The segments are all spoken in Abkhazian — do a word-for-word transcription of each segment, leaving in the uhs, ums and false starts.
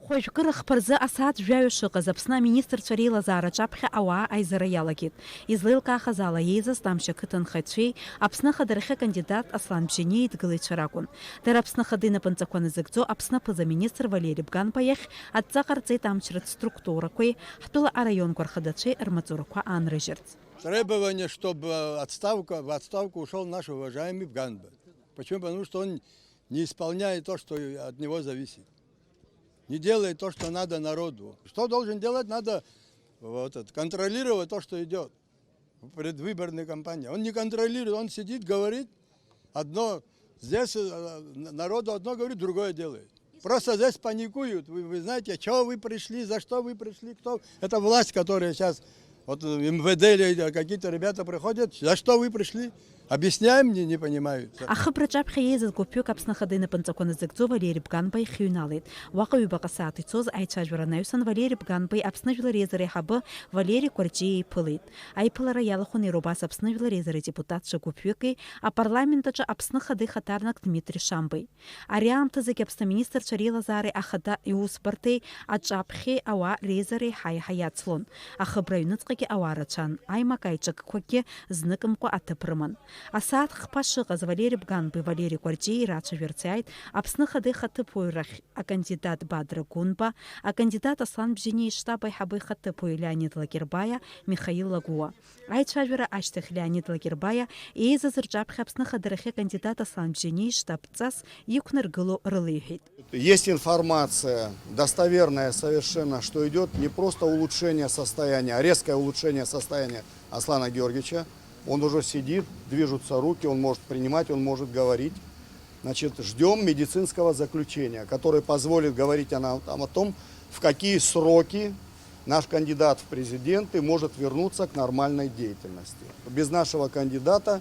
Хәажәкыра хԥа рзы асааҭ жәаҩа шыҟаз Аԥсны аминистрцәа реилазаара аҿаԥхьа ауаа аизара иалагеит. Излеилкаахаз ала, еизаз Тамшь ақыҭанхаҩцәеи Аԥсны ахадарахьы акандидат Аслан Бжьаниа идгылаҩцәа ракәын. Дара Аԥсны Ахада инапынҵақәа назыгӡо Аԥсны аԥыза-министр Валери Бганба иахь адҵа ҟарҵеит амчратә структурақәеи ҳтәыла араионқәа рхадацәеи рмаҵурақәа аанрыжьырц. Требование, чтобы отставка, в отставку ушёл наш уважаемый Бганба. Почему? Потому что он не исполняет то, что от него зависит. Не делает то, что надо народу. Что должен делать? Надо вот это, контролировать то, что идёт в предвыборной кампании. Он не контролирует, он сидит, говорит одно, здесь э, н- народу одно говорит, другое делает. Просто здесь паникуют. Вы, вы знаете, чего вы пришли, за что вы пришли, кто? Это власть, которая сейчас вот МВД или какие-то ребята приходят, за что вы пришли? Объясняем, не, не понимают. Ахыбраҿаԥхьа еизаз гәыԥҩык Аԥсны Ахада инапынҵақәа назыгӡо Валери Бганба ихьыҩналеит. Уаҟа ҩбаҟа сааҭ ицоз аицәажәара анаҩсан Валери Бганбеи Аԥсны Жәлар Реизара аиҳабы Валери Кәарҷиа еиԥылеит. Аиԥылара иалахәын иара убас Аԥсны Жәлар Реизара адепутатцәа гәыԥҩыки апарламент аҿы Аԥсны Ахада ихаҭарнак Дмитри Шамбеи. Ари аамҭазгьы Аԥсны аминистрцәа реилазаареи ахада иусбарҭеи аҿаԥхьеи ауаа реизара еиҳа-еиҳа иацлон. Ахыбра аҩныҵҟагьы ауаа рацәан, аимак-аиҿакқәагьы зныкымкәа аҭыԥ рыман. Асааҭ хԥа шыҟаз Валери Бганбеи Валери Кәарҷиеи рацәажәарц иааит Аԥсны Ахада ихаҭыԥуаҩ рахь акандидат Бадра Гәынба, акандидат Аслан Бжьаниа иштаб аиҳабы ихаҭыԥуаҩ Леонид Лакербаиа, Михаил Лагәуа. Аицәажәара ашьҭахь Леонид Лакербаиа еизаз рҿаԥхьа Аԥсны ахадарахьы акандидат Аслан Бжьаниа иштаб ҵас иқәнаргыло рылеиҳәеит. Есть информация, достоверная совершенно, что идёт не просто улучшение состояния, а резкое улучшение состояния Аслана Георгиевича. Он уже сидит, движутся руки, он может принимать, он может говорить. Значит, ждём медицинского заключения, которое позволит говорить о, нам- о том, в какие сроки наш кандидат в президенты может вернуться к нормальной деятельности. Без нашего кандидата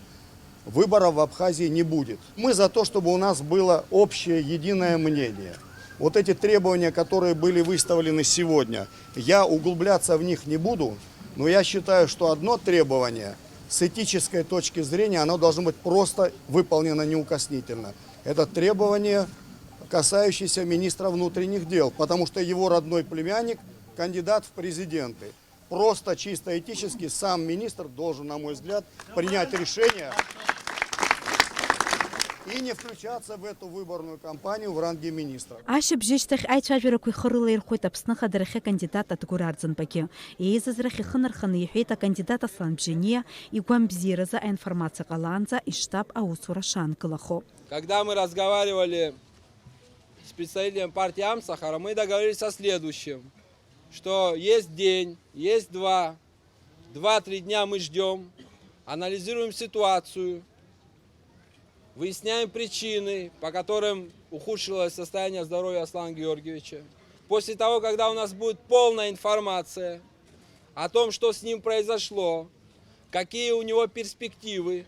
выборов в Абхазии не будет. Мы за то, чтобы у нас было общее, единое мнение. Вот эти требования, которые были выставлены сегодня, я углубляться в них не буду, но я считаю, что одно требование с этической точки зрения, оно должно быть просто выполнено неукоснительно. Это требование, касающееся министра внутренних дел, потому что его родной племянник кандидат в президенты. Просто чисто этически сам министр должен, на мой взгляд, принять решение и не включаться в эту выборную кампанию в ранге министра. Ашьыбжьышьҭахь аицәажәарақәа ихы рылаирхәеит Аԥсны ахадарахьы акандидат Адгәыр Арӡынбагьы. Еизаз рахь ихы нарханы иҳәеит акандидат Аслан Бжьаниа игәамбзиаразы аинформациа ҟалаанӡа иштаб аусура шаанкылахо. Когда мы разговаривали с представителем партии Амсахара, мы договорились о следующем, что есть день, есть два, два-три дня мы ждём, анализируем ситуацию, выясняем причины, по которым ухудшилось состояние здоровья Аслана Георгиевича. После того, когда у нас будет полная информация о том, что с ним произошло, какие у него перспективы,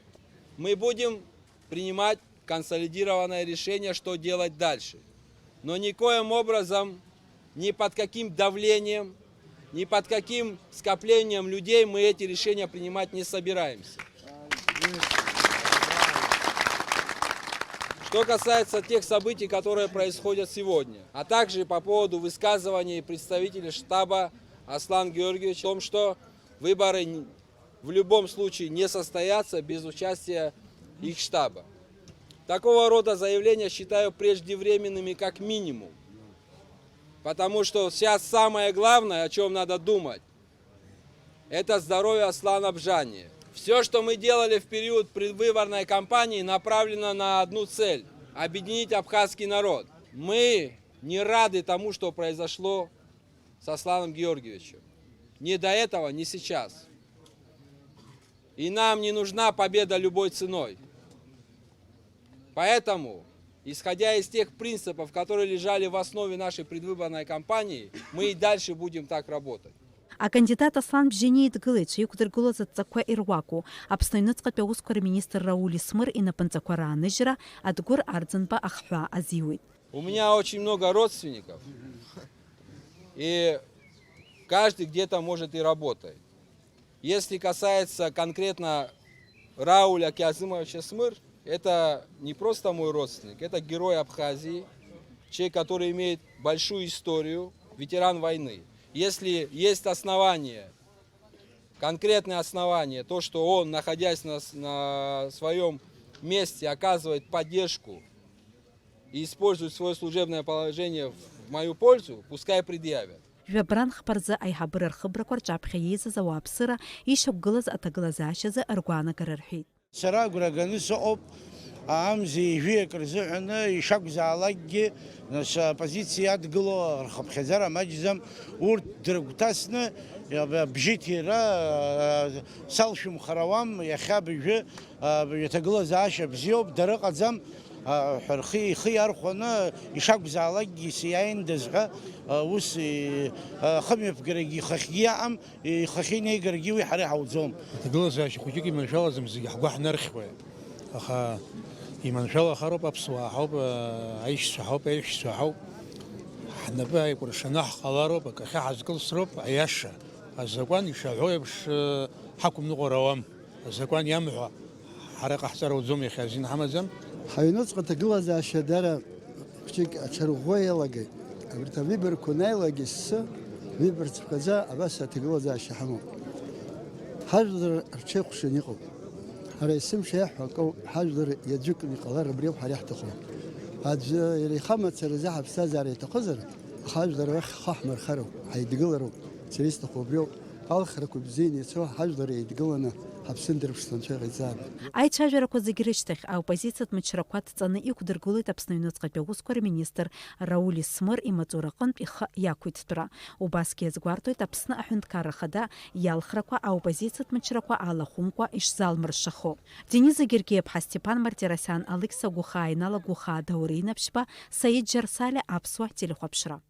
мы будем принимать консолидированное решение, что делать дальше. Но никоим образом, ни под каким давлением, ни под каким скоплением людей мы эти решения принимать не собираемся. Что касается тех событий, которые происходят сегодня, а также по поводу высказываний представителя штаба Аслан Георгиевич о том, что выборы н- в любом случае не состоятся без участия их штаба. Такого рода заявления считаю преждевременными как минимум, потому что сейчас самое главное, о чем надо думать, это здоровье Аслана Бжьаниа. Все, что мы делали в период предвыборной кампании, направлено на одну цель – объединить абхазский народ. Мы не рады тому, что произошло с Асланом Георгиевичем. Ни до этого, ни сейчас. И нам не нужна победа любой ценой. Поэтому, исходя из тех принципов, которые лежали в основе нашей предвыборной кампании, мы и дальше будем так работать. Акандидат Аслан Бжьаниа идгылаҩцәа иқәдыргылоз адҵақәа ируаку Аԥсны аҩныҵҟатәи аусқәа рминистр Рауль Исмыр инапынҵақәа рааныжьра Адгәыр Арӡынба ахҳәаа азиуит. У меня очень много родственников, и каждый где-то, может, и работает. Если касается конкретно Рауля Кязымовича Смыр, это не просто мой родственник, это герой Абхазии, человек, который имеет большую историю, ветеран войны. Если есть основания, конкретные основания, то, что он, находясь на, с- на своем месте, оказывает поддержку и использует свое служебное положение в мою пользу, пускай предъявят. Жәабран хԥа рзы аиҳабыра рхыбрақәа рҿаԥхьа еизаз ауааԥсыра ишьақәгылаз аҭагылазаашьазы ргәаанагара рҳәеит. Сара агәра ганы сыҟоуп, амза ҩажәиак рзыҳәаны ишакәзаалакгьы, нас, аоппозициа иадгыло рхыԥхьаӡара маҷӡам, урҭ дрыгәҭасны, бжьыҭира, салшәымхар ауам, иахьа абыржәы, аҭагылазаашьа бзиоуп, дара ыҟаӡам, ҳәа рхы, ихы иархәаны, ишакәзаалакгьы сиааиндаз ҳәа, ус, хымҩаԥгарагьы ихахьгьы иаҟам, ихахьы инеигаргьы уи ҳара иҳауӡом. Аҭагылазаашьа хәыҷык иманшәалаӡам, зегьы ҳгәы ҳнархьуеит. Аха иманшәалахароуп, аԥсуаа ҳауп, аишьцәа ҳауп, аиҳәшьцәа ҳауп. Ҳнапы ааикәыршаны ҳҟалароуп, акахьы ҳазкылсроуп, аиаша, азакәан ишаҳәо еиԥш, ҳақәымныҟәар ауам. Азакәан иамҳәо ҳара иҟаҳҵар ауӡом, иахьа азин ҳамаӡам. Ҳаҩнуҵҟа аҭагылазаашьа дара хәҷык аҽарӷәӷәа иалагеит. Абарҭ авыборқәа анааилак ессы выборцәаӡа абас аҭагылазаашьа ҳамоуп. Ҳажәлар рҽеихәшаны иҟоуп. Ҳара есымша иаҳҳәо акоуп, ҳажәлар иаӡәыкны иҟалар абриоуп ҳара иаҳҭаху. Аӡәы иара ихы амацаразы ҳаԥсҭазаара иаҭахызар, аха ажәлар рахь ҳхы ҳмырхароуп, ҳаидгылароуп. Сара исҭаху убриоуп. Алхрақәа бзианы ицо, ҳажәлар еидгыланы ҳаԥсы андырԥшӡо Анцәа иҟаиҵааит. Аицәажәарақәа зегьы рышьҭахь, аоппозициатә мчрақәа дҵаны иқәдыргылоит Аԥсны аҩныҵҟатәи аусқәа рминистр Рауль Смыр имаҵураҟынтә ихы иақәиҭтәра. Убасгьы иазгәарҭоит Аԥсны Аҳәынҭқарра Ахада иалхрақәа аоппозициатә мчрақәа алахәымкәа ишзалмыршахо. Дениза Гергиаԥҳа, Стеԥан Мартиросиан, Алықьса Гәыхаа, Инала Гәыхаа, Даур Инаԥшьба, Саид Џьарсалиа, Аԥсуа телехәаԥшра.